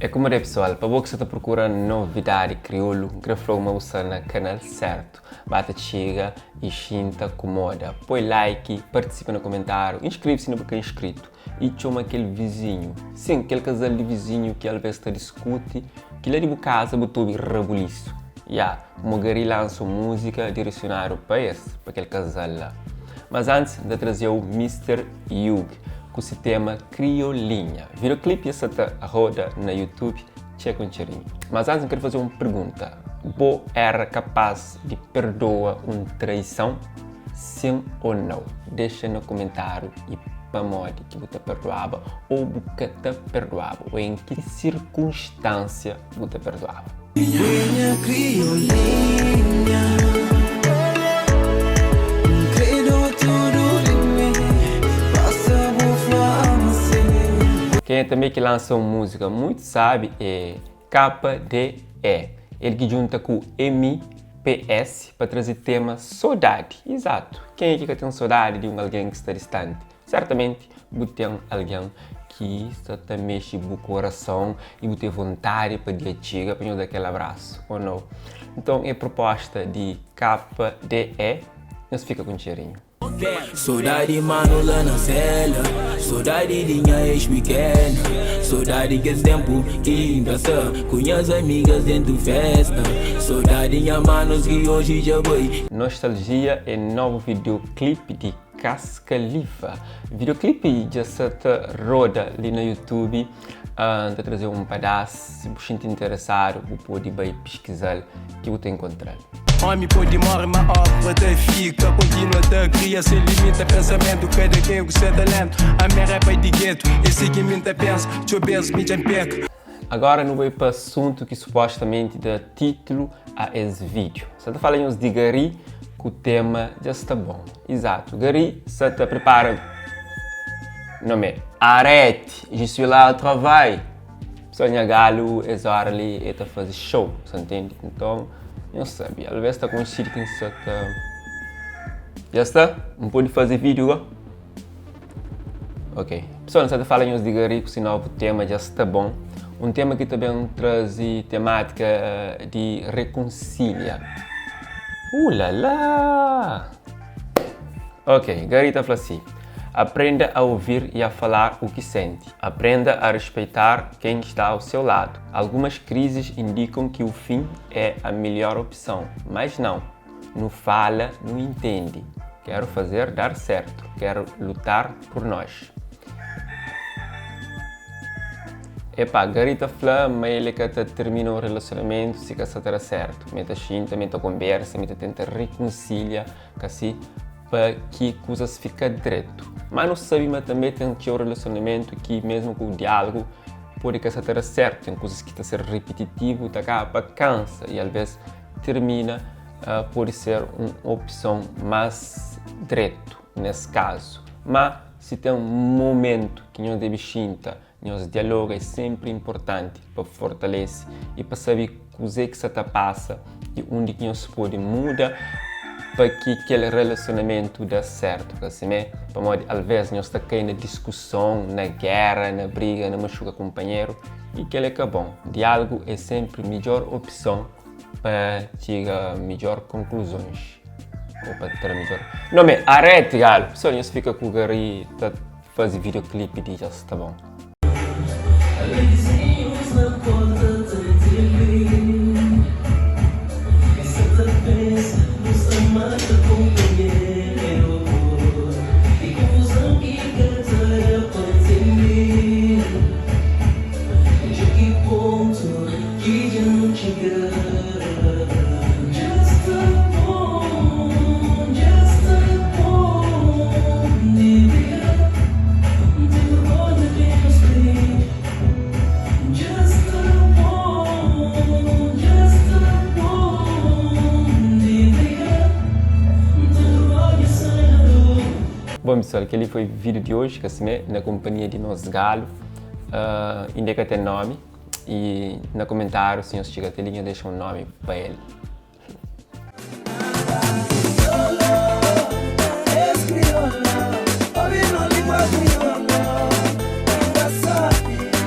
É kuma de pessoal, pa bo ki sa ta prokura novidadi kriolu, N kre fla-u ma bu sta na kanal sertu. Ba ta txiga y xinta ku moda. Poi like, partisipa na komentariu, inskreve si inda bu ka inskritu y txoma kel vizinhu. Sin, kel kazal di vizinhu ki alvês ta diskuti, ki la di bu kaza bu ta obi rabulisu. Ya, Mogari lansa un múzika diresionadu pa es, pa kel kazal la. Mas antis, N ta traze-u Mister Hugh ku se tema Kriolinha. Videoclip dja sta ta roda na YouTube, txeka un txerinhu. Mas antis, N kre faze-u un pergunta, Bo éra kapaz di perdoa un traison? Sin ô nau? Dexa na kumentáriu i pamodi ki bu ta perduaba ô bu ka ta perduaba ô en ki sirkunstánsia bu ta perduaba. Nha kriolinha N kre do tudu di mi Basta bu fla-m si. Kenha tanbe ki lansa un múzika muitu sabi é KDE, el ki djunta ku MPS pa traze tema sodadi. Izatu, kenha ki ka ten sodadi di un algen ki sta distanti? Sertamenti bu ten algen ki sta ta mexe bu korason i bu ten vontadi pa dia txiga pa nhos da kel abrasu, ô nau? Nton é proposta di KDE, nhos fika ku un txerinhu. Sodadi manu la na sela Sodadi di nha ex pikena Sodadi kes tempu ki N ta sta Ku nhas amigas dentu festa Sodadi nha manus ki oji dja bai. Nostalgia é novu videoclip di Kaskalifa. Videoclip dja sa ta roda li na YouTube. N ta traze un padás, si bu xinti interesadu bu pode bai piskizal ki bu ta enkontral. Omi pode morre ma obra ta fika Kontinua ta kria sen limita pensamentu Kada ken ku se talentu Ami é rapa di getu É si ki mi ta pensa Txeu bes mi dja N peka. Agora nu bai pa asuntu ki supostamenti da titulu a es vídeo. Sa ta fala nhos di Gary ku tema dja sta bon. Exato, Gary sa ta prepara nome Arrête, je suis là au travail. Pessoal nha galu es hora li e ta faze show, sa ntende? Nton, nhos sabe, alvez ta koinsidi ki N sa ta Dja sta? N pode faze vídeo go? Ok, pessoal, N sa ta fala nhos di Gary ku si novu tema dja sta bon. Un tema ki ta ben traze temátika di rekonsilia. Uh la la! Ok, Gary ta fla si, Aprenda a ouvir e a falar o que sente. Aprenda a respeitar quem está ao seu lado. Algumas crises indicam que o fim é a melhor opção, mas não. Nu fala, nu intende. Quero fazer dar certo, quero lutar por nós. Epá, Gary ta fla ma el é ka ta termina un relacionamento si ka sa ta da certo. Ma el ta xinta, ma el ta konbersa, ma el ta tenta rekonsilha ka si pa ki kuzas fika dretu. Má nu sabe ma tanbê ten txeu relacionamento ki mesmu ku diálogu pode ka sa ta da certo. Ten kuzas ki ta ser ripititivu, ta kaba pa kansa i alvês tirmina pode ser un opson más dretu nes kazu. Má si ten momentu ki nhos debe xinta, nhos dialoga é sénpri inportanti pa fortalese i pa sabe kuzê ki sta ta pasa i undi ki nhos pode muda pa ki kel relasionamentu da sértu. Ka simé? Pamodi alvês nhos ta kai na diskuson, na géra, na briga, na maxuka kunpanheru i kel é ka bon. Diálogu é sénpri midjór opson. Pa txiga midjor konkluzons ou pa tra midjor nome arete galo pessoal nhos fika ku gari ta faze videoclip di dja sta bom. Bom pessoal, kel-li foi vídeo di oji, ka simé, na kompanhia di nos galu, uh, inda ka ten nomi. I na komentáriu si nhos txiga te li nhos dexa un nomi pa el.